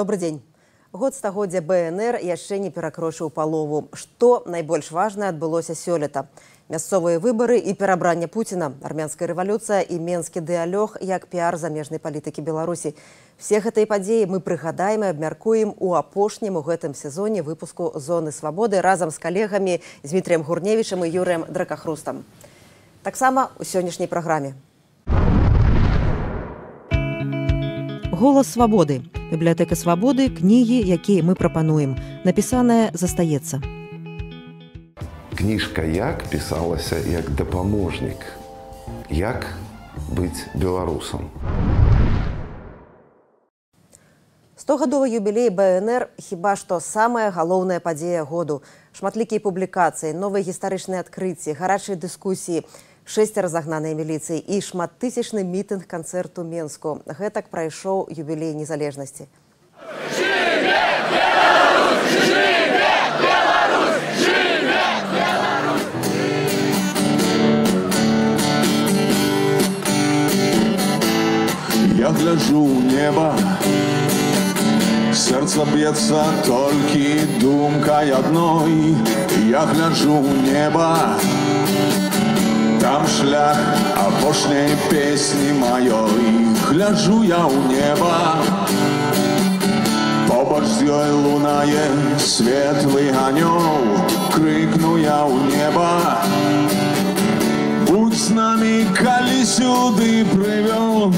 Добры дзень. Год стагоддзя БНР яшчэ не перакрочыў палову. Што найбольш важнае адбылося сёлета? Мясцовыя выбары і перабранне Пуціна, армянская рэвалюцыя і менскі дыялог як піар замежнай палітыкі Беларусі. Все гэтыя падзеі мы прыгадаем і абмяркуем у апошнім у гэтым сезоне выпуску «Зоны свабоды» разам з калегамі Дмітрием Гурневічам і Юрыем Дракахрустам. Таксама у сённяшняй праграме. Голас свабоды. Бібліятэка свабоды, кнігі, якія мы прапануем. Напісанае застаецца. Кніжка «Як» пісалася як дапаможнік. Як быць беларусам. 100-гадовы юбілей БНР хіба што самая галоўная падзея году. Шматлікія публікацыі, новыя гістарычныя адкрыцці, гарачыя дыскусіі, шэсцера загнаныя міліцыі і шматтысячны мітынг канцэрту Менску. Гэтак прайшоў юбілей незалежнасці. Жыве Беларусь! Жыве Беларусь! Жыве Беларусь! Я гляджу ў неба, сэрца б'ецца толькі думкай адной. Я гляджу ў неба, там шлях апошняй песні маёй. Гляджу я ў неба, побач з ёй лунае светлы анёл. Крыкну я ў неба: будь з намі, калі сюды прывёл.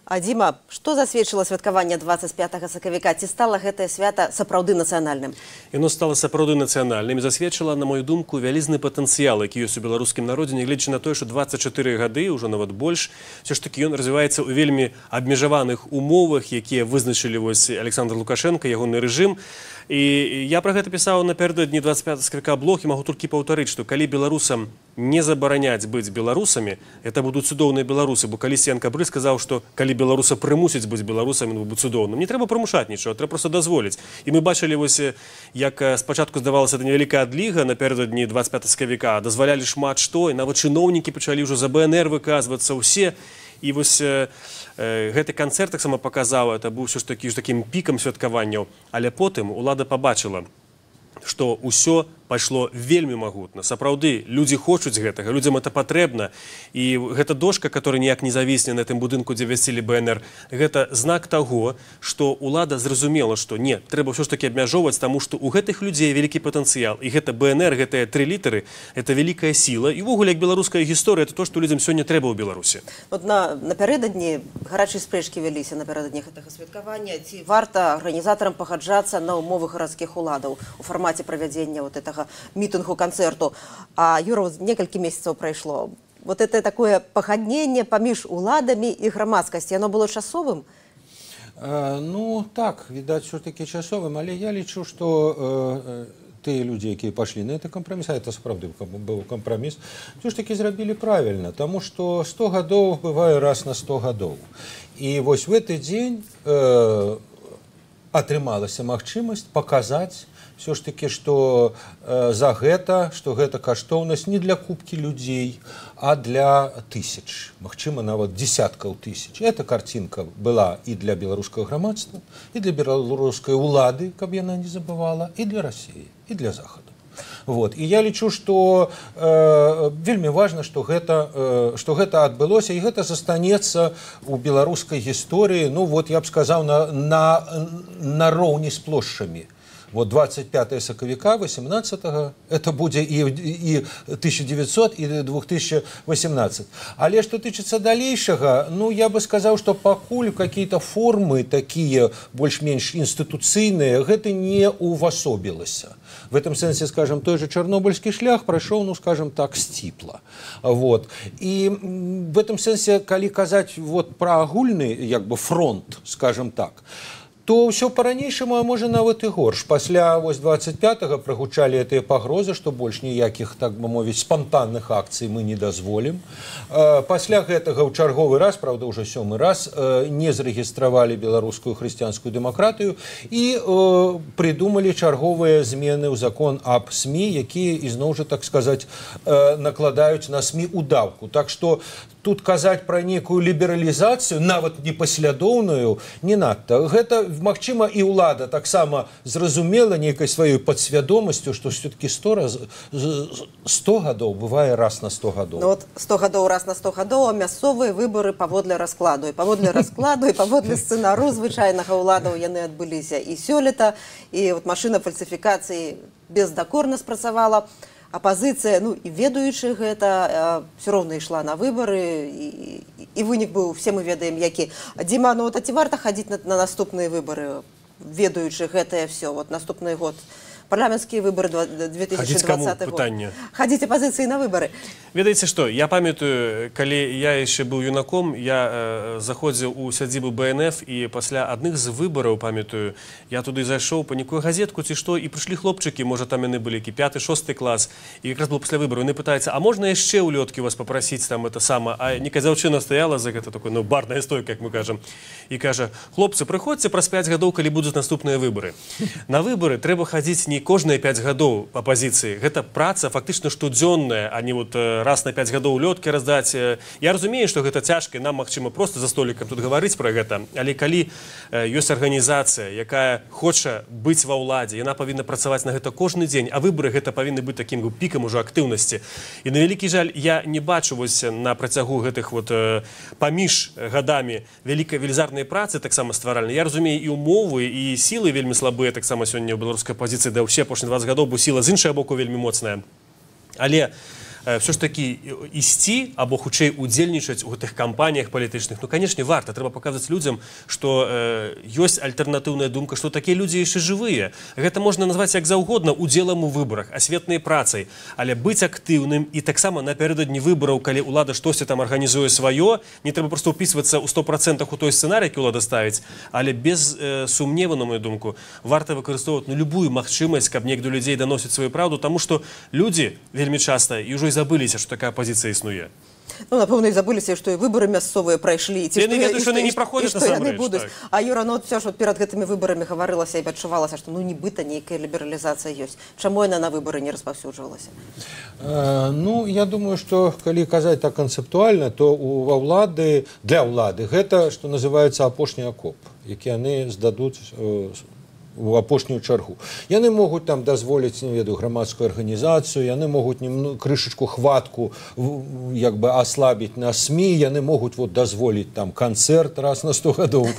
А Дзіма, што засведчыла святкаванне 25 сакавіка? Ці стала гэтае свята сапраўды нацыянальным? Яно стала сапраўды нацыянальным і засведчыла, на мою думку, вялізны патэнцыял, які ёсць у беларускім народзе, нягледзячы на тое, што 24 гады, ўжо нават больш, усё ж такі ён развіваецца ў вельмі абмежаваных умовах, якія вызначылі вось Александр Лукашенко, ягоны рэжым. І я пра гэта пісаў напярэдадні 25 сакавіка блог і магу толькі паўтарыць, што калі беларусам не забараняць быць беларусамі, это будуць цудоўныя беларусы, бо калісьці Ян Кабры сказаў, што калі беларуса прымусіць быць беларусам, ён будзе цудоўным. Не трэба прымушаць нічога, трэба проста дазволіць. І мы бачылі вось, як спачатку здавалася, это невялікая адліга напярэдадні 25 сакавіка, дазвалялі шмат што, і нават чыноўнікі пачалі ўжо за БНР выказвацца ўсе. І вось гэты канцэрт таксама паказаў, это быў усё ж такі ж такім пікам святкаванняў, але потым улада пабачыла, што ўсё пайшло вельмі магутна. Сапраўды, людзі хочуць гэтага, людзям это патрэбна. І гэта дошка, которая ніяк не завісне на гэтым будынку, дзе вясцілі БНР, гэта знак таго, што ўлада зразумела, што не, трэба ўсё ж такі абмяжоўваць, таму што ў гэтых людзей вялікі патэнцыял. І гэта БНР, гэтыя тры літары, это вялікая сіла. І ўвогуле, як беларуская гісторыя, это то, што людзям сёння трэба ў Беларусі. Вот напярэдадні гарачыя спрэчкі вяліся напярэдадні гэтага святкавання. Ці варта арганізатарам пагаджацца на ўмовы гарадскіх уладаў у фармаце правядзення вот этого мітынгу, канцэрту? А, Юра, некалькі месяцаў прайшло. Вот это такое пагадненне паміж уладамі і грамадскасці, яно было часовым? Ну, так, відаць, все-таки часовым, але я лічу, што тыя людзі, якія пайшлі на гэты кампраміс, а это сапраўды быў кампраміс, все ж таки зрабілі правільна, таму што 100 гадоў бывае раз на 100 гадоў. І вось в гэты дзень атрымалася магчымасць паказаць все ж таки, што за гэта, што гэта каштоўнасць не для купкі людзей, а для тысяч, магчыма, нават десяткаў тысяч. Эта карцінка была і для беларускага грамадства, і для беларускай улады, каб яна не забывала, і для Расіі, і для Захаду. Вот. І я лічу, што вельмі важна, што гэта адбылося, і гэта застанецца ў беларускай гісторыі, ну вот я б сказаў, нароўні з плошчамі. Вот 25 сакавіка 18-го, это будзе і 1900, і 2018. Але што тычыцца далейшага, ну, я бы сказаў, што пакуль какие-то формы такія больш-менш інстытуцыйныя, гэта не увасобілася. В этом сэнсе, скажем, той же Чарнобыльскі шлях прайшоў, ну, скажем так, сціпла. Вот. І в этом сэнсе, калі казаць вот пра агульны, як бы, фронт, скажем так, то ўсё па-ранейшаму, а можа нават і горш. Пасля вось 25-го прагучалі гэтыя пагрозы, што больш ніякіх, так бы мовіць, спантанных акцый мы не дазволім. Пасля гэтага ў чарговы раз, праўда, ўжо сёмы раз, не зарэгістравалі беларускую хрысціянскую дэмакратыю і прыдумалі чарговыя змены ў закон аб СМІ, якія ізноў жа, так сказаць, накладаюць на СМІ удаўку. Так што тут казаць пра некую лібералізацыю, нават непаслядоўную, не надта. Гэта, магчыма, і ўлада таксама зразумела нейкай сваёй падсвядомасцю, што все-таки 100 гадоў бывае раз на 100 гадоў. Ну вот 100 гадоў раз на 100 гадоў, а мясцовыя выбары паводле раскладу. І паводле раскладу, і паводле сцэнару звычайнага ўладаў яны адбыліся і сёлета, і вот машына фальсіфікацыі бездакорна спрацавала. Апазіцыя, ну і ведаючы гэта, все роўна ішла на выбары, і вынік быў, все мы ведаем, які. Дзіма, ну вот а ці варта хадзіць на наступныя выбары, ведаючы гэтае все, вот наступны год? Парламенцкія выбары 2020 год. Хадзіць апазіцыі на выбары. Ведаеце што, я памятаю, калі я яшчэ быў юнаком, я заходзіў у сядзібу БНФ і пасля адных з выбараў, памятаю, я туды зайшоў па некую газетку ці што, і прыйшлі хлопчыкі, можа там яны былі які 5-й, 6-й клас, і якраз было пасля выбараў, яны пытаюцца, а можна яшчэ ўлёткі вас папрасіць там это сама, а некая дзяўчына стаяла за гэта такой, ну, барная стойка, як мы кажам, і кажа, хлопцы, прыходзьце праз 5 гадоў, калі будуць наступныя выбары. На выбары трэба хадзіць не кожныя 5 гадоў апазіцыі. Гэта праца фактычна штодзённая, а не вот раз на 5 гадоў улёткі раздаць. Я разумею, што гэта цяжка, і нам, магчыма, проста за столікам тут гаварыць пра гэта, але калі ёсць арганізацыя, якая хоча быць ва ўладзе, яна павінна працаваць на гэта кожны дзень, а выбары гэта павінны быць такім пікам ужо актыўнасці. І на вялікі жаль, я не бачу вось на працягу гэтых вот паміж гадамі вялікай велізарнай працы таксама стваральнай. Я разумею, і умовы, і сілы вельмі слабыя таксама сёння ў беларускай апазіцыі, да ўсе апошнія 20 гадоў, бо сіла з іншага боку вельмі моцная. Але все ж таки ісці або хутчэй удзельнічаць у гэтых кампаніях палітычных, ну, канешне, варта. Трэба паказваць людзям, што ёсць альтэрнатыўная думка, што такія людзі яшчэ жывыя. Гэта можна назваць як заўгодна удзелам у выбарах, асветнай працай, але быць актыўным і таксама напярэдадні выбараў, калі ўлада штосьці там арганізуе сваё, не трэба проста ўпісвацца ў 100% у той сцэнарый, які ўлада ставіць, але без сумневу, на мою думку, варта выкарыстоўваць, ну, любую магчымасць, каб неяк до людзей даносіць сваю праўду, таму што людзі вельмі часта і ўжо і забыліся, што такая пазіцыя існуе. Ну, напэўна, і забыліся, што і выбары мясцовыя прайшлі, ці Яны ведаюць, што яны не праходзяць яны насамрэч, будуць. Так. А Юра, ну, все ж перад гэтымі выбарамі гаварылася і адчувалася, што ну нібыта нейкая лібералізацыя ёсць. Чаму яна на выбары не распаўсюджвалася? Ну, я думаю, што калі казаць так канцэптуальна, то ва ўлады, для ўлады гэта, што называецца, апошні акоп, які яны здадуць у апошнюю чаргу. Яны могуць там дазволіць, не ведаю, грамадскую арганізацыю, яны могуць крышачку хватку як бы аслабіць на СМІ, яны могуць вот дазволіць там канцэрт раз на 100 гадоў.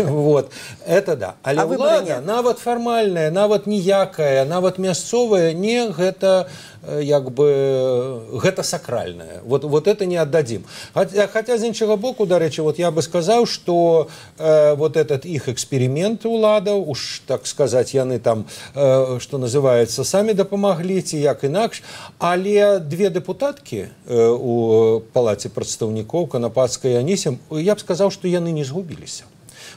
Вот. Это да. Але ўлада, нават фармальная, нават ніякая, нават мясцовая, не гэта як бы гэта сакральнае. Вот это не аддадзім. Хаця з іншага боку, дарэчы, вот я бы сказаў, што вот этот іх эксперимент уладаў, уж так сказаць, яны там, што называецца, самі дапамаглі ці як інакш, але две дэпутаткі у палаце прадстаўнікоў, Канапацкая і Анісім, я б сказаў, што яны не згубіліся.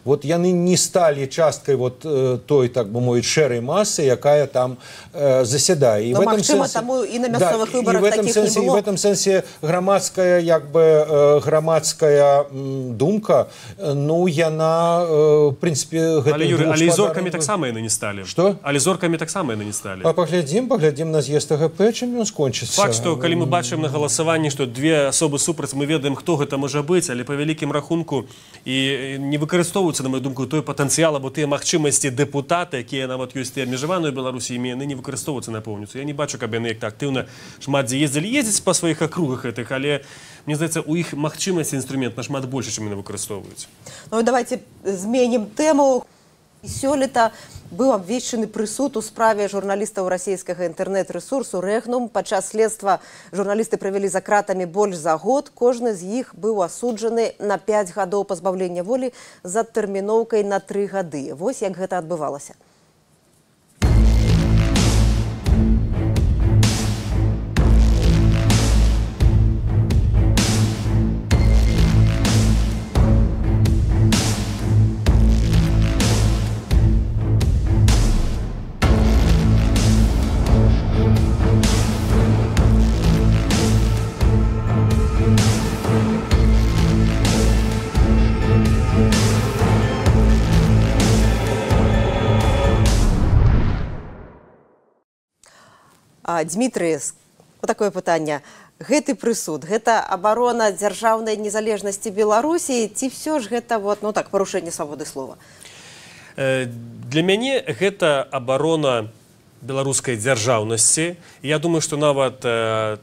Вот яны не сталі часткай вот той, так бы мовіць, шэрай масы, якая там заседае. І Но, в этом магчыма, сэнсе, таму і на мясцовых да, выбарах і в этом такіх сэнсе, не і было. в этом сэнсе грамадская, як бы, грамадская думка, ну, яна, в прынцыпе, Але, гэтых Юрый, двух але і зоркамі спадараў- таксама яны не сталі. Што? Але зоркамі таксама яны не сталі. А паглядзім на з'езд АГП, чым ён скончыцца. Факт, што калі мы бачым на галасаванні, што две асобы супраць, мы ведаем, хто гэта можа быць, але па вялікім рахунку і не выкарыстоўваюцца, на мою думку, той патэнцыял або тыя магчымасці дэпутата, якія нават ёсць тыя абмежаваныя ў Беларусі, імі яны не выкарыстоўваюцца напоўніцу. Я не бачу, каб яны як-то актыўна шмат дзе ездзілі, ездзяць па сваіх акругах гэтых, але мне здаецца, у іх магчымасці інструмент нашмат больше, чым яны выкарыстоўваюць. Ну, давайте зменім тэму. Сёлета быў абвешчаны прысуд у справе журналістаў расійскага інтэрнэт-рэсурсу «Рэгнум». Падчас следства журналісты правялі за кратамі больш за год. Кожны з іх быў асуджаны на 5 гадоў пазбаўлення волі з адтэрміноўкай на 3 гады. Вось як гэта адбывалася. Дмітрый, такое пытанне. Гэты прысуд, гэта абарона дзяржаўнай незалежнасці Беларусі, ці ўсё ж гэта вот, ну так, парушэнне свабоды слова? Для мяне гэта абарона беларускай дзяржаўнасці. Я думаю, што нават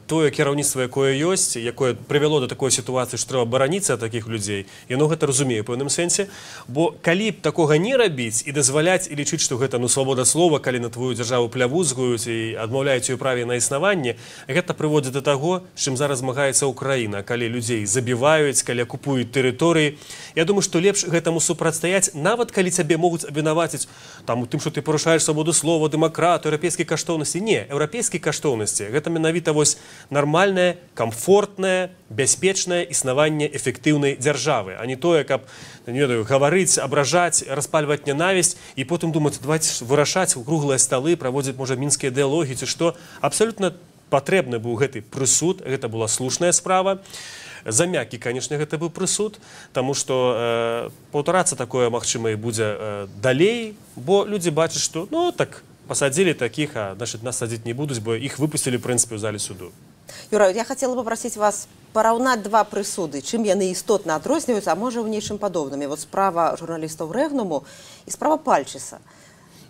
тое кіраўніцтва, якое ёсць, якое прывяло да такой сітуацыі, што трэба бараніцца ад такіх людзей, яно гэта разумее ў пэўным сэнсе. Бо калі б такога не рабіць і дазваляць і лічыць, што гэта, ну, свабода слова, калі на твою дзяржаву плявузгаюць і адмаўляюць у праве на існаванне, гэта прыводзіць да таго, з чым зараз змагаецца Украіна, калі людзей забіваюць, калі акупуюць тэрыторыі. Я думаю, што лепш гэтаму супрацьстаяць, нават калі цябе могуць абвінаваціць там у тым, што ты парушаеш свабоду слова, дэмакратыю, еўрапейскія каштоўнасці. Не, еўрапейскія каштоўнасці гэта менавіта вось нармальнае, камфортнае, бяспечнае існаванне эфектыўнай дзяржавы, а не тое, каб, не ведаю, гаварыць, абражаць, распальваць нянавісць і потым думаць, давайте вырашаць круглыя сталы, праводзіць, можа, мінскія дыялогі ці што. Абсалютна патрэбны быў гэты прысуд, гэта была слушная справа. За мяккі, канешне, гэта быў прысуд, таму што паўтарацца такое, магчыма, і будзе далей, бо людзі бачаць, што, ну, так, пасадзілі такіх, а значит, нас садзіць не будуць, бо іх выпусцілі, в прынцыпе, ў зале суду. Юра, я хацела папрасіць вас параўнаць два прысуды. Чым яны істотна адрозніваюцца, а можа, ў нечым падобнымі? Вот справа журналістаў Рэгнуму і справа Пальчыса.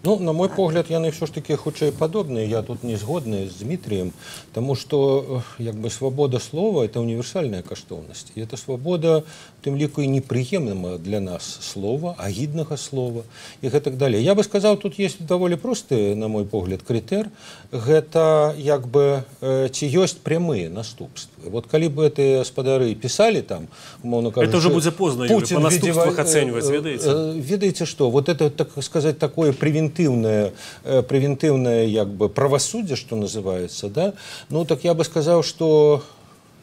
Ну, на мой погляд, яны ўсё ж такі хутчэй падобныя. Я тут не згодны з Дмітрыем, таму што як бы свабода слова — это універсальная каштоўнасць. І это свабода, тым ліку і непрыемнага для нас слова, агіднага слова і гэтак далей. Я бы сказаў, тут есть даволі просты, на мой погляд, крытэр. Гэта як бы ці ёсць прямыя наступствы. Вот калі бы гэтыя спадары пісалі там, умоўна кажучы, Это уже будзе позна, Юрый, Путін па наступствах ацэньваць, ведаеце? Ведаеце што, вот это, так сказать, такое превентивное як бы правосудие, что называется, да? Ну, так я бы сказал, что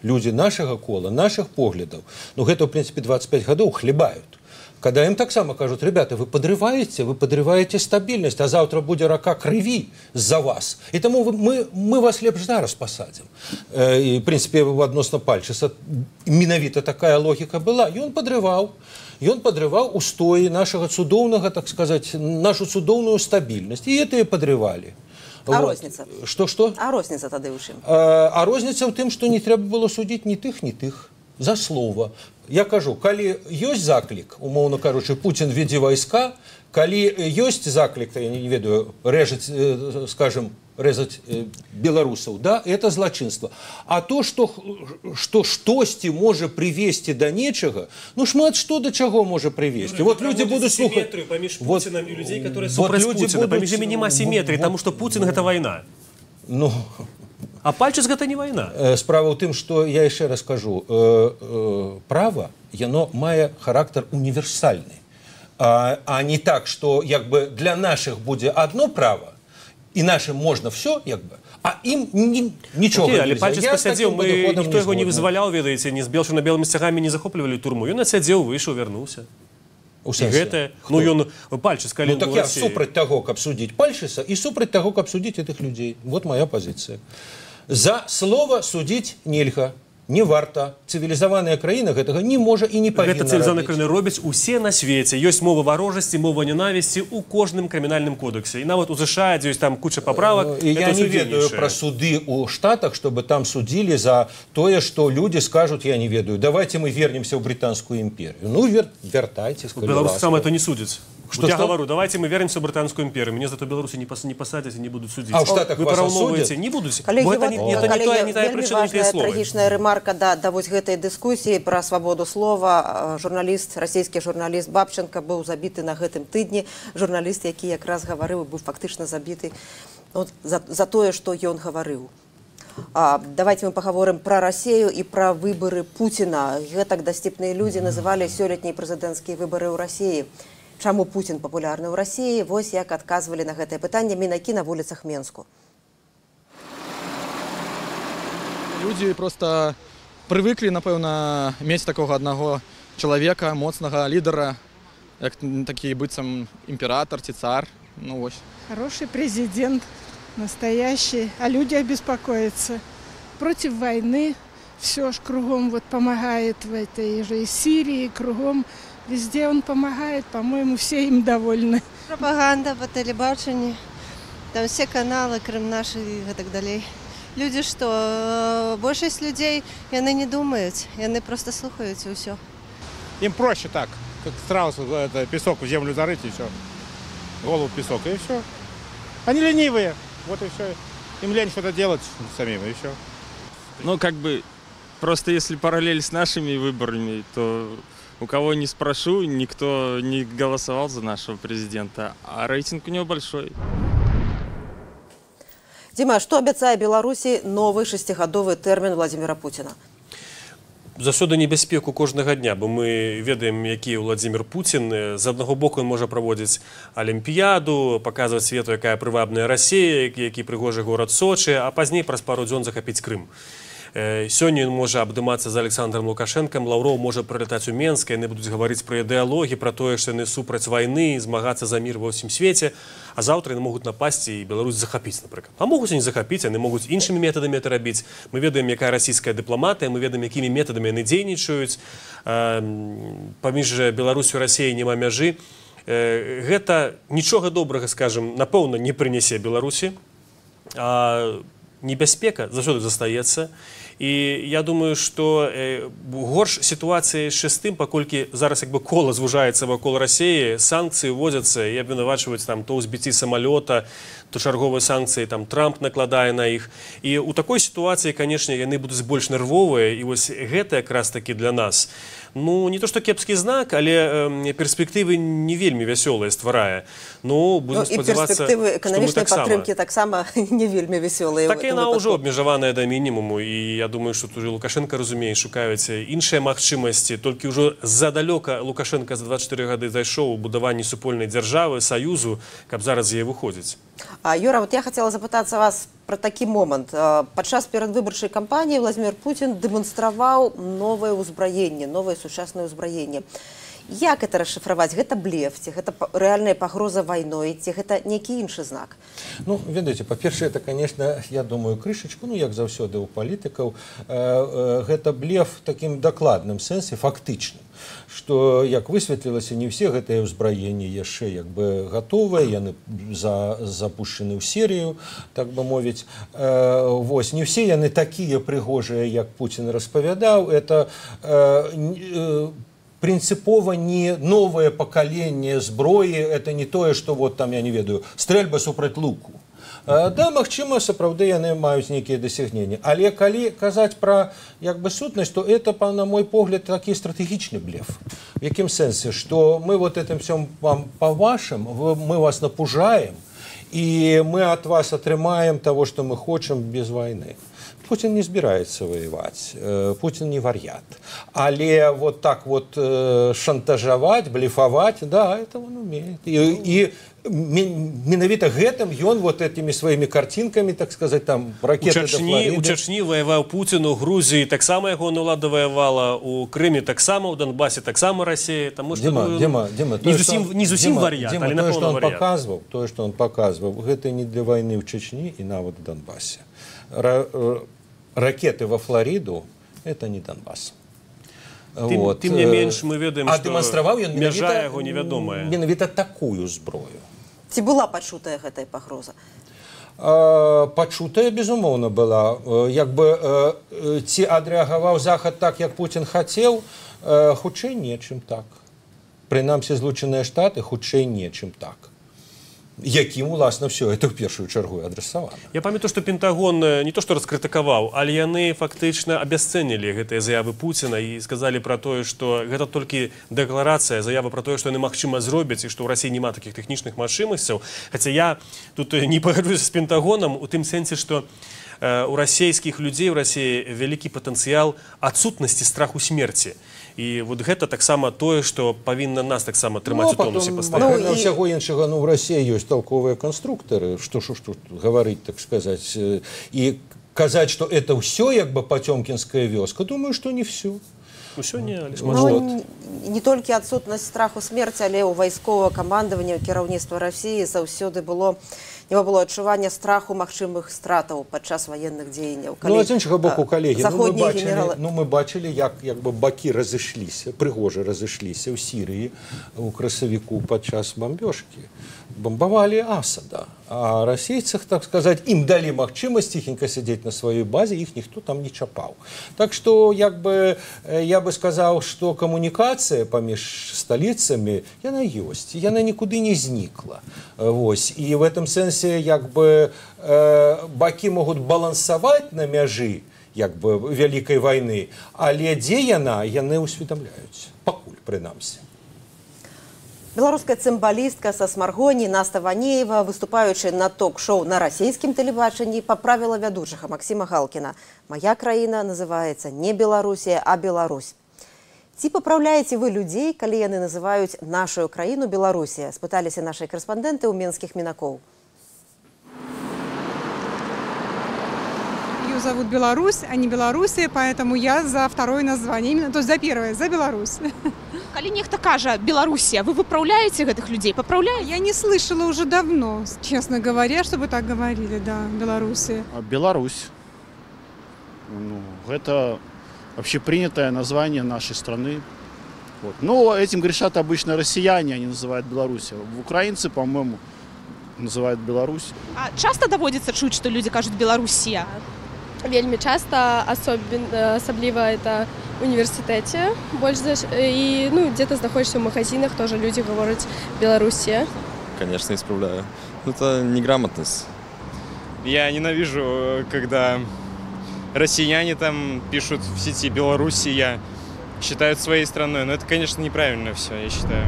люди нашего кола, наших поглядов, ну, гэта, в принципе, 25 гадоў хлебают. Когда им таксама кажут: ребята, вы подрываете стабильность, а завтра будет рака крыві за вас. И тому мы вас лепш зараз посадим. И, в принципе, адносна Пальчыса менавіта такая логика была. И он подрывал. И он подрывал устои нашего цудоўнага, так сказать, нашу цудоўную стабильность. И это и подрывали. А розніца? Что-что? А розніца тады ў чым? А розніца ў тым, што не трэба было судзіць ні тых, ні тых за слова. Я кажу, калі ёсць заклік, умоўна кажучы, Путін, веди войска, калі ёсць заклік, я не ведаю, рэжаць, скажем, рэзаць беларусаў, да, это злачынства. А то, што штосьці можа прывесці да нечага, ну, шмат што да чаго можа прывесці. Вот люди будуць слухаць. Сіметрыю паміж Вот, Пуціным і людзей, которые вот супраць люди Пуціна. Паміж імі няма сіметрыі, вот, таму што Пуцін — гэта вайна. Ну, А Пальчыс — гэта не вайна. Справа ў тым, што я яшчэ раз кажу, права, яно мае характар універсальны. А не так, што як бы для нашых будзе одно право, і нашым можна все, як бы, а ім нічога Окей, але нельзя. Пальчыс Я з пасядзеў, такім мы падыходам ніхто яго не згодны. вызваляў, ведаеце, не з бел-чырвона-белымі сцягамі не захоплівалі турму. Ён адсядзеў, выйшаў, вярнуўся. У І сэнсе? гэта, ну, ён Пальчыс, калі Ну, так у я Расіі. супраць таго, каб судзіць Пальчыса, і супраць таго, каб судзіць гэтых людзей. Вот моя пазіцыя. За слова судзіць нельга, не варта. Цывілізаваная краіна гэтага не можа і не павінна Гэта цывілізаваная рабіць. краіна робіць усе на свеце. Ёсць мова варожасці, мова нянавісці ў кожным крымінальным кодексе. І нават у ЗША, дзе ёсць там куча паправак, І я гэта не ўсё ведаю дзейнічае. пра суды ў Штатах, чтобы там судили за тое, што люди скажут: я не ведаю, давайте мы вернемся ў Британскую империю. Ну, вяртайце, У Беларусі сама это не судзяць. Что, Вот я что? говорю, давайте мы вернемся в Британскую империю. Меня за то Беларуси не посадят и не будут судить. А ў Штатах Вы вас параўноўваеце, осудят? не будуць. Калегі, Бо это вот, не, это не калегі, тая, не тая вельмі прычына, не тыя важная словы. трагічная рэмарка да вось гэтай дыскусіі пра свабоду слова. Журналіст, расійскі журналіст Бабченко быў забіты на гэтым тыдні. Журналіст, які якраз гаварыў, быў фактычна забіты, ну, за тое, што ён гаварыў. Давайте мы пагаворым пра Расею і пра выбары Пуціна. Гэтак дасціпныя людзі называлі сёлетнія прэзідэнцкія выбары ў Расіі. Чаму Пуцін папулярны ў Расіі? Вось як адказвалі на гэтае пытанне мінакі на вуліцах Менску. Людзі просто прывыклі, напэўна, мець такога аднаго чалавека, моцнага лідара, як такі быццам імператар ці цар. Ну вось. Хороший президент, настоящий, о людях беспокоится. Против войны все ж кругом вот помогает в этой же и Сирии, кругом. Везде он помогает, по-моему, все им довольны. Пропаганда по телебаченню. Там все каналы, Крым наш і гэтак далей. Людзі што, большасць людзей, яны не думаюць, яны просто слухаюць і ўсё. Им проще так, как страусу, это, песок в землю зарыть и все. Голову в песок и все. Они ленивые, вот и все. Им лень что-то делать самим, и все. Ну, как бы, просто если параллель с нашими выборами, то у кого не спрошу, никто не голосовал за нашего президента, а рейтинг у него большой. Дзіма, што абяцае Беларусі новы шасцігадовы тэрмін Владимира Пуціна? Заўсёды небяспеку кожнага дня, бо мы ведаем, які Владимир Путін. З аднаго боку, ён можа праводзіць алімпіяду, паказваць свету, якая прывабная Расія, які прыгожы горад Сочы, а пазней праз пару дзён захапіць Крым. Сёння ён можа абдымацца з Александром Лукашэнкам, Лаўроў можа прылятаць у Менск, яны будуць гаварыць пра ідэалогіі, пра тое, што яны супраць вайны, змагацца за мір ва ўсім свеце, а заўтра яны могуць напасці і Беларусь захапіць, напрыклад. А могуць і не захапіць, яны могуць іншымі метадамі это рабіць. Мы ведаем, якая расійская дыпламатыя, мы ведаем, якімі метадамі яны дзейнічаюць. Паміж Беларуссю і Расіяй няма мяжы. Гэта нічога добрага, скажем, напэўна, не прынясе Беларусі. А небяспека заўсёды застаецца. І я думаю, што горш сітуацыя яшчэ з тым, паколькі зараз як бы кола звужаецца вакол Расіі, санкцыі ўводзяцца і абвінавачваюць там то ў збіцці самалёта, то чарговыя санкцыі там Трамп накладае на іх. І ў такой сітуацыі, канешне, яны будуць больш нервовыя, і вось гэта якраз такі для нас, ну, не то што кепскі знак, але перспектывы не вельмі вясёлыя стварае. Ну, будем Ну, і спадзявацца, перспектывы што мы эканамічнай таксама. падтрымкі таксама не вельмі вясёлыя. Так яна ўжо абмежаваная да мінімуму, і я думаю, што тут уже Лукашенко разумее, шукаюць іншыя магчымасці, толькі ўжо задалёка Лукашенко за 24 гады зайшоў у будаванні супольнай дзяржавы, саюзу, каб зараз з яе выходзіць. Юра, вот я хацела запытацца вас пра такі момант. Падчас перадвыбарчай кампаніі Владимир Путін дэманстраваў новае ўзбраенне, новае сучаснае ўзбраенне. Як это расшыфраваць? Гэта блеф, ці гэта рэальная пагроза вайной, ці гэта нейкі іншы знак? Ну, ведаеце, па-першае, это, конечно, я думаю, крышачку, ну, як заўсёды ў палітыкаў, гэта блеф такім дакладным сэнсе, фактычным, што, як высветлілася, не ўсе гэтыя ўзбраенні яшчэ як бы гатовыя, яны запущены ў серыю, так бы мовіць. Вось, не ўсе яны такія прыгожыя, як Пуцін распавядаў. Это прынцыпова не новае пакаленне зброі, это не тое, што вот там, я не ведаю, стрэльба супраць луку. Да, магчыма, сапраўды яны маюць нейкія дасягненні. Але калі казаць пра як бы сутнасць, то это, на мой погляд, такі стратэгічны блеф. В якім сэнсе, што мы вот этим всем вам по-вашим, мы вас напужаем, і мы от вас атрымаем того, что мы хочам без войны. Путин не збіраецца воевать, Путин не вар'ят. Але вот так вот шантажаваць, блефаваць, да, это он умеет. І менавіта гэтым ён вот этими своими картинками, так сказать, там У ракеты до Чачні, Флориды. у Чачні ваяваў Пуцін, у Грузіі таксама яго ўлада ваявала, у Крыме таксама, у Донбасе таксама Расія, таму што Дима, ну, Дима, Дима, не зусім, не зусім Дима, вар'ят, Дима, але тое, напэўна што он вар'ят. показываў, тое, што он показываў, гэта не для вайны ў Чачні і нават в Донбасе. Ракеты во Флориду это не Донбасс. Тым не менш, мы ведаем, а што дэманстраваў ён мяжа менавіта, яго невядомая. менавіта такую зброю. Ці была пачутая гэтая пагроза? Пачутая, безумоўна, была. Як бы ці адрэагаваў Захад так, як Пуцін хацеў, хутчэй не, чым так. Прынамсі, Злучаныя Штаты хутчэй не, чым так. Якім, уласна, все это ў першую чаргу і адрасавана. Я памятаю, што Пентагон не то што раскрытыкаваў, але яны фактычна абясцэнілі гэтыя заявы Пуціна і сказалі пра тое, што гэта толькі дэкларацыя, заява пра тое, што яны магчыма зробяць і што ў Расіі няма такіх тэхнічных магчымасцяў. Хаця я тут не пагаджуся з Пентагонам у тым сэнсе, што у расійскіх людзей у Расіі вялікі патэнцыял адсутнасці страху смерці. І вот гэта таксама тое, што павінна нас таксама трымаць у тонусе пастаянна. Ну, ўсяго іншага, ну, в России ёсць толковыя канструктары, што ж тут гаварыць, так сказать, і казаць, что это ўсё як бы потёмкинская вёска, думаю, что не всё. Усё не, але шмат Ну, што. не толькі адсутнасць страху смерці, але ў вайсковага камандавання, ў кіраўніцтва Расіі заўсёды было няма было адчування страху магчымых стратаў падчас ваенных дзеянняў. Ну, а з іншага боку, калегі, ну, мы заходнія бачылі, генералы. ну, мы бачылі, як бы бакі разышліся, прыгожа разышліся ў Сірыі у красавіку падчас бамбёжкі. бомбавалі Асада, а расейцах, так сказать, ім далі магчымасць ціхенька сядзець на сваёй базе, іх ніхто там не чапаў. Так што, як бы, я бы сказаў, што камунікацыя паміж сталіцамі, яна ёсць, яна нікуды не знікла. Вось. І в этом сэнсе, як бы, бакі могуць балансаваць на мяжы, як бы, вялікай вайны, але дзе яна, яны ўсведамляюць, пакуль, прынамсі. Беларуская цымбалістка са Смаргоні Наста Ванеева, выступаючы на ток-шоу на расійскім тэлебачанні, паправіла вядучага Максіма Галкіна. «Мая краіна называецца не Беларусія, а Беларусь». Ці папраўляеце вы людзей, калі яны называюць нашу краіну Беларусія? Спыталіся нашыя карэспандэнты ў менскіх мінакоў. Ее зовут Беларусь, а не Белоруссия, поэтому я за второе название, именно, то есть за первое, за Беларусь. Калі нехта кажа Белоруссия, вы выправляете гэтых людей, папраўляеце? Я не слышала уже давно, честно говоря, чтобы так говорили, да, Белоруссия. Беларусь. Ну, это вообще принятое название нашей страны. Вот. Но этим грешат обычно россияне, они называют Белоруссию. Украинцы, по-моему, называют Беларусь. А часто доводится чуць, что люди кажуць Белоруссия? Вельмі часто, асабліва это в университете, больш за і, ну, где-то знаходишься в магазинах, тоже люди говорят Белоруссия. Конечно, исправляю. Это неграмотность. Я ненавижу, когда россияне там пишут в сети Белоруссия, считают своей страной. Но это, конечно, неправильно все, я считаю.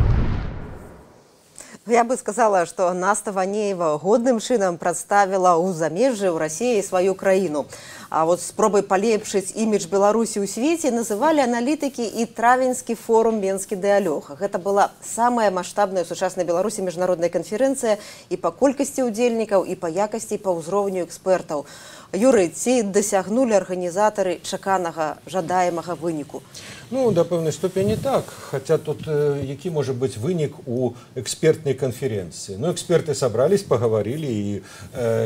Я бы сказала, што Наста Ванеева годным чынам прадставіла ў замежжы, ў Расіі сваю краіну. А вот спробай палепшыць імідж Беларусі ў свеце называлі аналітыкі і травеньскі форум «Менскі дыалог». Гэта была самая маштабная ў сучаснай Беларусі міжнародная канферэнцыя і па колькасці ўдзельнікаў, і па якасці, і па ўзроўню экспертаў. Юрый, ці дасягнулі арганізатары чаканага, жадаемага выніку? Ну, да пэўнай ступені так. Хаця тут які можа быць вынік у экспертнай канферэнцыі? Ну, эксперты собрались, поговорили і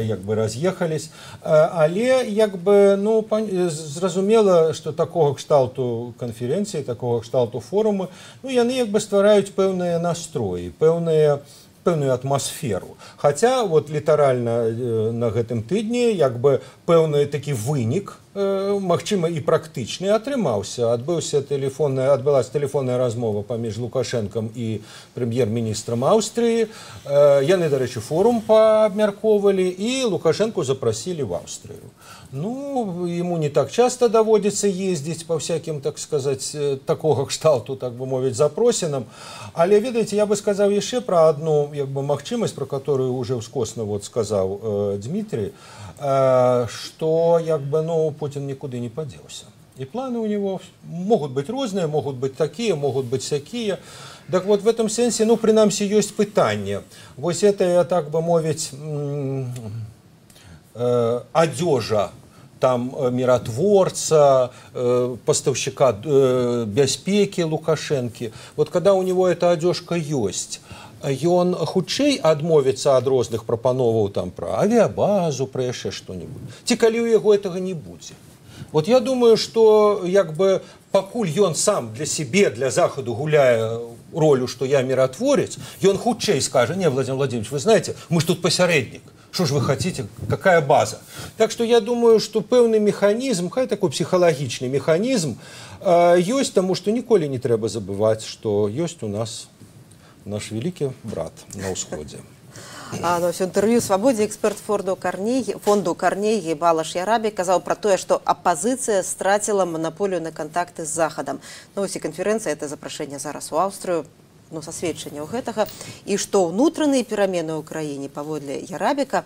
як бы разъехались. Але як бы, ну, зразумела, што такога кшталту канферэнцыі, такога кшталту форумы, ну, яны як бы ствараюць пэўныя настроі, пэўную атмасферу. Хаця вот літаральна на гэтым тыдні як бы пэўны такі вынік, магчыма, і практычны атрымаўся. Адбылася тэлефонная размова паміж Лукашэнкам і прэм'ер-міністрам Аўстрыі. Яны, дарэчы, форум паабмяркоўвалі, і Лукашэнку запрасілі в Аўстрыю. Ну, ему не так часто доводится ездить по всяким, так сказать, такого кшталту, так бы мовіць, запросінам. Але, ведаеце, я бы сказаў яшчэ пра одну, як бы, магчымасць, про которую уже ўскосна вот сказаў Дмитрий, что, як бы, ну, Путин никуда не поделся. И планы у него могут быть разные, могут быть такие, могут быть всякие. Так вот, в этом сенсе, ну, прынамсі, ёсць пытанне. Вось это, так бы мовіць, адзежа там миротворца, поставщика бяспекі Лукашэнкі. Вот когда у него эта одежка есть, ён хутчэй адмовіцца ад розных прапановаў там пра авіабазу, пра яшчэ што-нибудь. Ці калі ў яго этого не будзе. Вот я думаю, что як бы пакуль ён сам для сябе, для Захаду гуляе ролю, что я миротворец, ён хутчэй скажа: не, Владимир Владимирович, вы знаете, мы ж тут пасярэднік. Что ж вы хотите, какая база? Так что я думаю, что пэўны механізм, хай такой псіхалагічны механізм, ёсць, таму што ніколі не трэба забываць, што ёсць у нас наш великий брат на ўсходзе. Ну, вось інтэрв'ю «Свабодзе» эксперт фонду Карнегі Балаш Ярабік казаў пра тое, што апазіцыя страціла манаполію на кантакты з Захадам. Ну, вось і канферэнцыя, это запрашэнне зараз у Аўстрыю, ну, сасведчанне ў гэтага, і што ўнутраныя перамены ў краіне, паводле Ярабіка,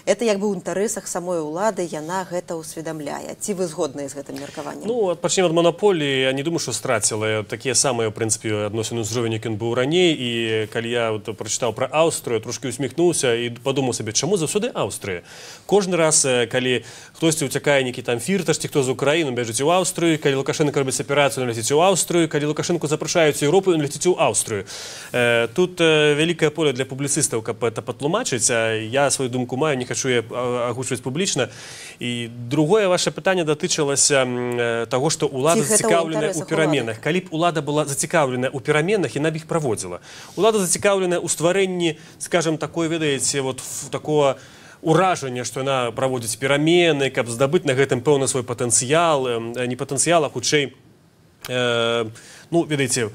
это як бы ў інтарэсах самой улады, яна гэта ўсведамляе. Ці вы згодныя з гэтым меркаваннем? Ну, пачнем ад манаполіі. Я не думаю, што страціла. Такія самыя, ў прынцыпе, адносіны ўзровень, як ён быў раней. І калі я вот прачытаў пра Аўстрыю, трошкі усміхнуўся і падумаў сабе, чаму заўсёды Аўстрыя? Кожны раз, калі хтосьці ўцякае, нейкі там Фірташ, ці хто з Украіны, бяжыць у Аўстрыю, калі Лукашэнка робіць аперацыю, ён ляціць у Аўстрыю, калі Лукашэнку запрашаюць у Еўропу, ён ляціць у Аўстрыю. Тут вялікае поле для публіцыстаў, каб это патлумачыць. Я сваю думку маю, не хачу я агучваць публічна. І другое ваше пытанне датычылася таго, што ўлада Ці гэта ў зацікаўленая ў інтарэсах пераменах. Калі б улада была зацікаўленая ў пераменах, яна б іх праводзіла. Улада зацікаўленая ў стварэнні, скажем, такой, ведаеце, вот такого уражання, што яна праводзіць перамены, каб здабыць на гэтым пэўны свой патэнцыял, не патэнцыял, а хутчэй, ну, ведаеце,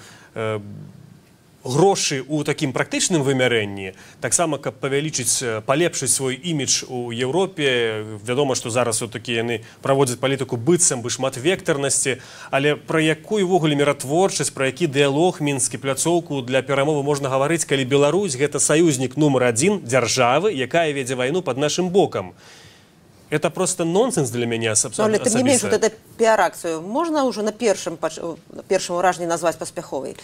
грошы ў такім практычным вымярэнні, таксама каб павялічыць, палепшыць свой імідж у Еўропе. Вядома, што зараз все-таки яны праводзяць палітыку быццам бы шматвектарнасці, але пра якую ўвогуле міратворчасць, пра які дыялог мінскі, пляцоўку для перамовы можна гаварыць, калі Беларусь гэта саюзнік нумар адзін дзяржавы, якая вядзе вайну пад нашым бокам. Это просто нонсенс для мяне Ну, але тым не менш, асабіста. вот эту піар-акцыю можна ўжо на першым уражанні назваць паспяховай?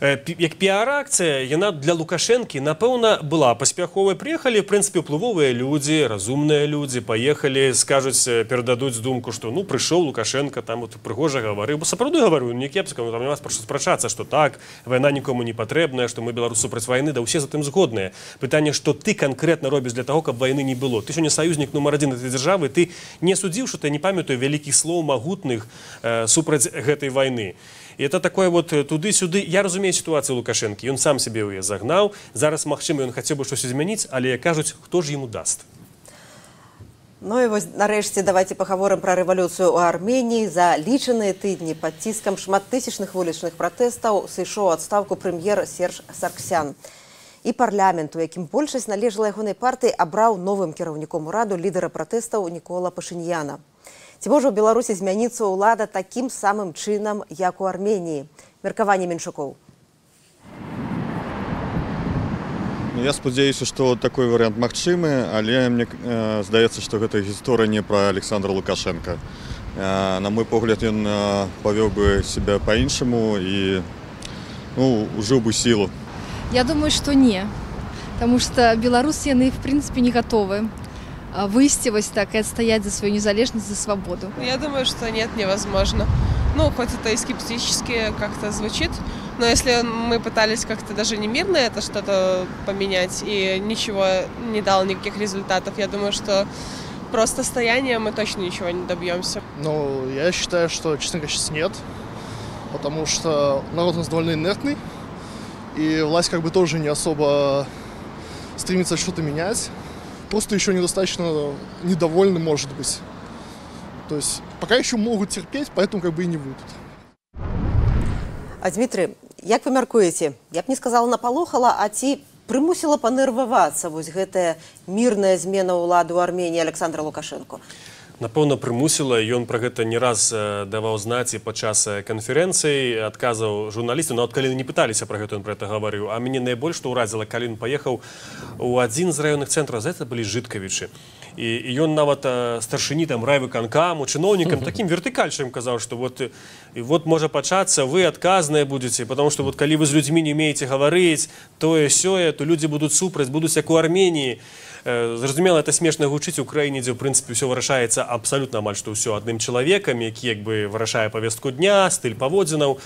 Як піар-акцыя, яна для Лукашэнкі, напэўна, была паспяховай. Прыехалі, в прынцыпе, уплывовыя людзі, разумныя людзі, паехалі, скажуць, перададуць думку, што, ну, прыйшоў Лукашенко, там вот прыгожа гаварыў, бо сапраўды гаварыў, не кепска, ну, там няма пра што спрачацца, што так, вайна нікому не патрэбная, што мы, беларусы, супраць вайны, да ўсе за тым згодныя. Пытанне, што ты канкрэтна робіш для таго, каб вайны не было. Ты сёння саюзнік нумар адзін гэтай дзяржавы, ты не судзіў, што ты не памятаю вялікіх слоў магутных супраць гэтай вайны. І это такое вот туды-сюды. Я разумею сітуацыю Лукашэнкі. Ён сам сябе ў яе загнаў. Зараз, магчыма, ён хацеў бы штось змяніць, але, як кажуць, хто ж яму даст? Ну і вось нарэшце давайте пагаворым пра рэвалюцыю ў Арменіі. За лічаныя тыдні пад ціскам шматтысячных вулічных пратэстаў сышоў у адстаўку прэм'ер Серж Сарксян. І парламент, у якім большасць належала ягонай партыі, абраў новым кіраўніком ураду лідара пратэстаў Нікола Пашыньяна. Ці можа ў Беларусі змяніцца ўлада такім самым чынам, як у Арменіі? Меркаванне меншукоў. Ну, я спадзяюся, што такой варыянт магчымы, але мне здаецца, што гэта гісторыя не пра Александра Лукашенко. На мой погляд, ён павёў бы себя па-іншаму і, ну, ужыў бы сілу. Я думаю, что не, потому что белорусы, яны, в принципе, не готовы выйти вот так и отстоять за свою незалежность, за свободу. Я думаю, что нет, невозможно. Ну, хоть это и скептически как-то звучит, но если мы пытались как-то даже не мирно это что-то поменять и ничего не дало, никаких результатов, я думаю, что просто стоянием мы точно ничего не добьемся. Ну, я считаю, что, честно говоря, сейчас нет, потому что народ у нас довольно инертный, и власть как бы тоже не особо стремится что-то менять. Просто еще недостаточно недовольны, может быть. То есть пока еще могут терпеть, поэтому как бы и не выйдут. А Дмітрый, як вы мяркуеце, я б не сказала напалохала, а ці прымусіла панервавацца вось гэтая мірная змена ўлады ў Арменіі Александра Лукашенко? Напэўна, прымусіла. Ён пра гэта не раз даваў знаць і падчас канферэнцый, адказаў журналістам, нават калі не пыталіся пра гэта, ён пра гэта гаварыў. А мяне найбольш што ўразіла, калі ён паехаў у адзін з раённых цэнтраў, за это былі Жыткавічы. І ён нават старшыні там райвыканкаму, чыноўнікам, такім вертыкальшым казаў, што вот, і вот можа пачацца, вы адказныя будзеце, потому что вот калі вы з людзьмі не умееце гаварыць, тое сёе, то людзі будуць супраць, будуць як у Арменіі. Зразумела, это смешна гучыць у краіне, дзе, ў прынцыпе, ўсё вырашаецца абсалютна амаль што ўсё адным чалавекам, які як бы вырашае павестку дня, стыль паводзінаў.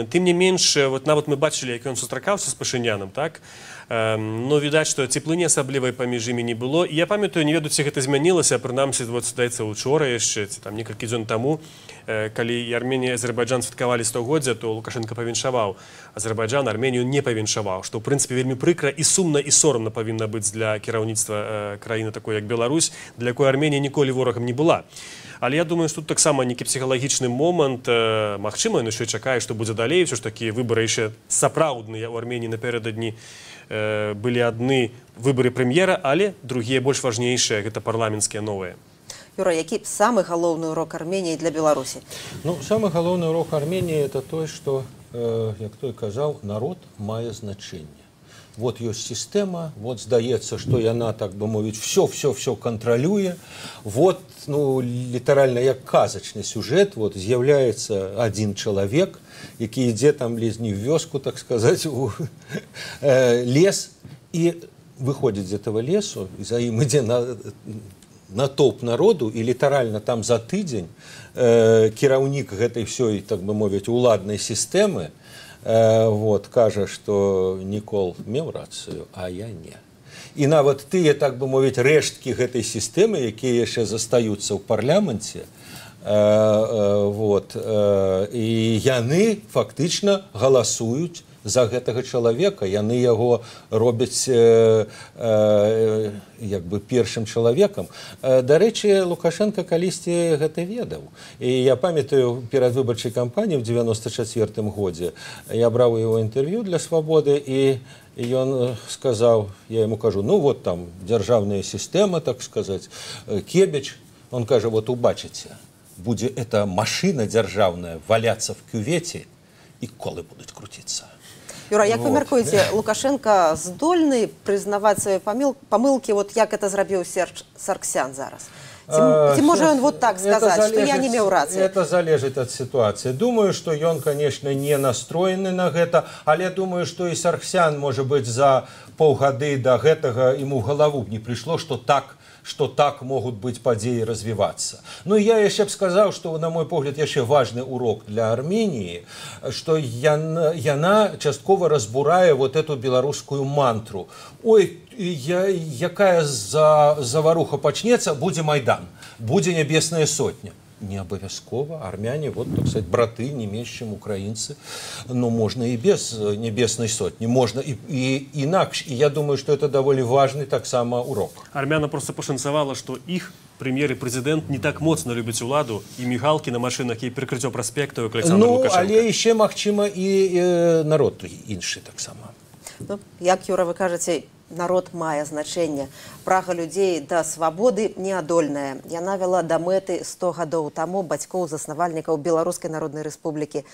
Тым не менш, вот нават мы бачылі, як ён сустракаўся з Пашынянам, так? Но відаць, што цеплыні асаблівай паміж імі не было. І я памятаю, не ведаю, ці гэта змянілася, прынамсі, вот, здаецца, учора яшчэ, ці там некалькі дзён таму, калі і Арменія і Азербайджан святкавалі 100-годдзя, то Лукашенко павіншаваў Азербайджан, Арменію не павіншаваў, што, ў прынцыпе, вельмі прыкра і сумна, і сорамна павінна быць для кіраўніцтва краіны такой, як Беларусь, для якой Арменія ніколі ворагам не была. Але я думаю, што тут таксама нейкі псіхалагічны момант, магчыма, ён яшчэ чакае, што будзе далей, усё ж такі выбары яшчэ сапраўдныя ў Арменіі напярэдадні былі адны выбары прэм'ера, але другія больш важнейшыя, гэта парламенцкія новыя. Юра, які самы галоўны урок Арменіі для Беларусі? Ну, самы галоўны урок Арменіі это той, што, як той казаў, народ мае значэнне. Вот ёсць сістэма, вот здаецца, што яна, так бы мовіць, всё, всё, всё кантралюе. Вот, ну, літаральна як казачны сюжэт, вот з'яўляецца адзін чалавек, які ідзе там ледзь не в вёску, так сказать, у лес, і выходзіць з этого лесу, і за ім ідзе натоўп народу, і літаральна там за тыдзень кіраўнік гэтай всёй, так бы мовіць, уладнай сістэмы, вот, кажа, што Нікол меў рацыю, а я не. І нават тыя, так бы мовіць, рэшткі гэтай сістэмы, якія яшчэ застаюцца ў парламенце, вот, і яны фактычна галасуюць за гэтага чалавека, яны яго робяць як бы першым чалавекам. Дарэчы, Лукашэнка калісьці гэта ведаў. І я памятаю, перад выбарчай кампаніяй в 94-м годзе я браў его інтэрв'ю для «Свабоды», і ён сказаў, я яму кажу, ну вот там дзяржаўная сістэма, так сказать, Кебіч. Он кажа, вот убачыце, будзе эта машина дзяржаўная валяцца в кювете, і колы будуць круціцца. Юра, як вы мяркуеце, Лукашэнка здольны прызнаваць свае памылкі, вот як это зрабіў Серж Саргсян зараз? Ці можа ён вот так сказаць, што я не меў рацыі? Это залежыць ад сітуацыі. Думаю, што ён, конечно, не настроены на гэта, але думаю, што і Саргсян, можа быць, за паўгады да гэтага ему в галаву б не прыйшло, што так могут быть падзеі развівацца. Ну, я яшчэ б сказаў, што, на мой погляд, яшчэ важны урок для Арменіі, што яна часткова разбурае вот эту беларускую мантру. Ой, якая заваруха пачнецца, будзе Майдан, будзе Нябесная сотня. Не абавязкова. Армяне, вот, так сказать, браты не менш, чем украинцы, но можно и без Небесной сотни, можно и инакш. И я думаю, что это довольно важный таксама урок. Армяна просто пашанцавала, что их премьер и президент не так моцна любяць уладу и мигалки на машинах, и прикрытие проспекта, как Александр Лукашенко. Але еще, магчыма, и народ іншы таксама. Ну, як, Юра, вы кажаце, народ мае значэнне. Прага людзей да свабоды неадольная. Яна вяла да мэты 100 гадоў таму бацькоў-заснавальнікаў Беларускай Народнай Рэспублікі.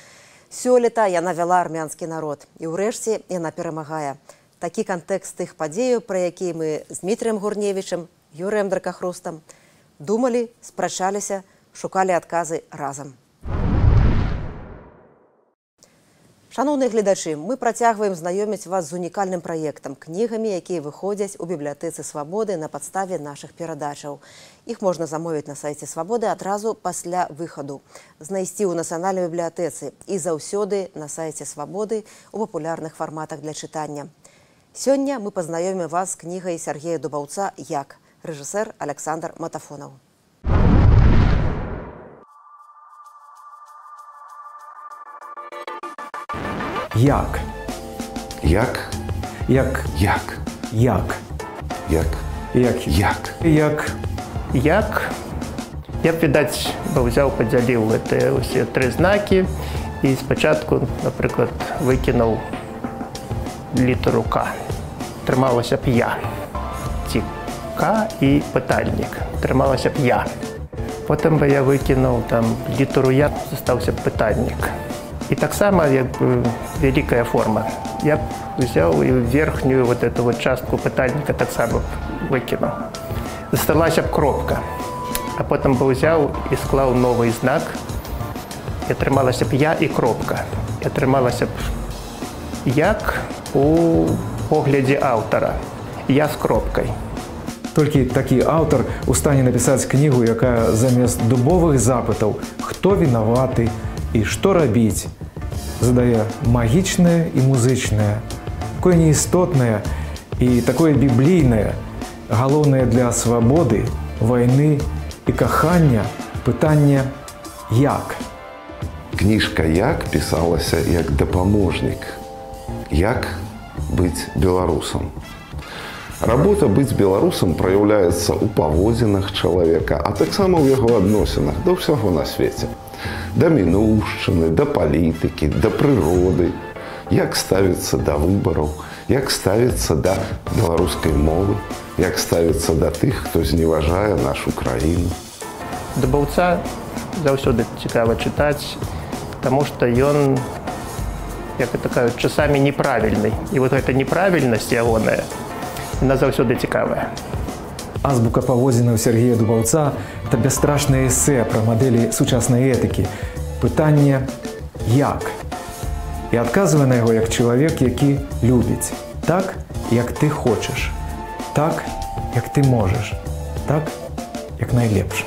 Сёлета яна вяла армянскі народ. І ўрэшце яна перамагае. Такі кантэкст тых падзеяў, пра якія мы з Дмітрыем Гурневічам, Юрыем Дракахрустам думалі, спрачаліся, шукалі адказы разам. Шаноўныя гледачы, мы працягваем знаёміць вас з унікальным праектам, кнігамі, якія выходзяць у бібліятэцы «Свабоды» на падставе нашых перадачаў. Іх можна замовіць на сайце «Свабоды» адразу пасля выхаду, знайсці ў нацыянальнай бібліятэцы і заўсёды на сайце «Свабоды» у папулярных фарматах для чытання. Сёння мы пазнаёмім вас з кнігай Сергея Дубаўца «Як», рэжысэр Александр Матафонаў. Як? Як? Як? Як? Як? Як? Як? Як? Як? Як? Я б, відаць, взяў, падзяліў гэтыя ўсе тры знакі і спачатку, напрыклад, выкінуў літару К. Трымалася б я. Ці К і пытальнік. Трымалася б я. Потым бы я выкінуў там літару Я, застаўся б пытальнік. І таксама, як бы, вялікая форма. Я б взяў і верхнюю вот эту вот частку пытальніка таксама выкінуў. Засталася б кропка. А потым бы ўзяў і склаў новы знак. І атрымалася б я і кропка. І атрымалася б як у поглядзе аўтара. Я з кропкай. Толькі такі аўтар у стане напісаць кнігу, якая замест дубовых запытаў «Хто вінаваты?» і «Што рабіць?» задае магічнае і музычнае, такое неістотнае і такое біблійнае, галоўнае для свабоды, вайны і кахання пытанне «Як?». Кніжка «Як» пісалася як дапаможнік. Як быць беларусам? Работа быць беларусам праяўляецца ў паводзінах чалавека, а таксама ў яго адносінах да ўсяго на свеце. Да мінуўшчыны, да палітыкі, да прыроды. Як ставіцца да выбараў, як ставіцца да беларускай мовы, як ставіцца да тых, хто зневажае нашу краіну. Дубаўца заўсёды цікава чытаць, таму што ён, як это кажуць, часамі неправільны. І вот гэта неправільнасць ягоная, яна заўсёды цікавая. Азбука паводзінаў Сергея Дубаўца – это бясстрашнае эсэ пра мадэлі сучаснай этыкі. Пытанне «Як?» І адказвае на яго як чалавек, які любіць. Так, як ты хочаш. Так, як ты можаш. Так, як найлепш.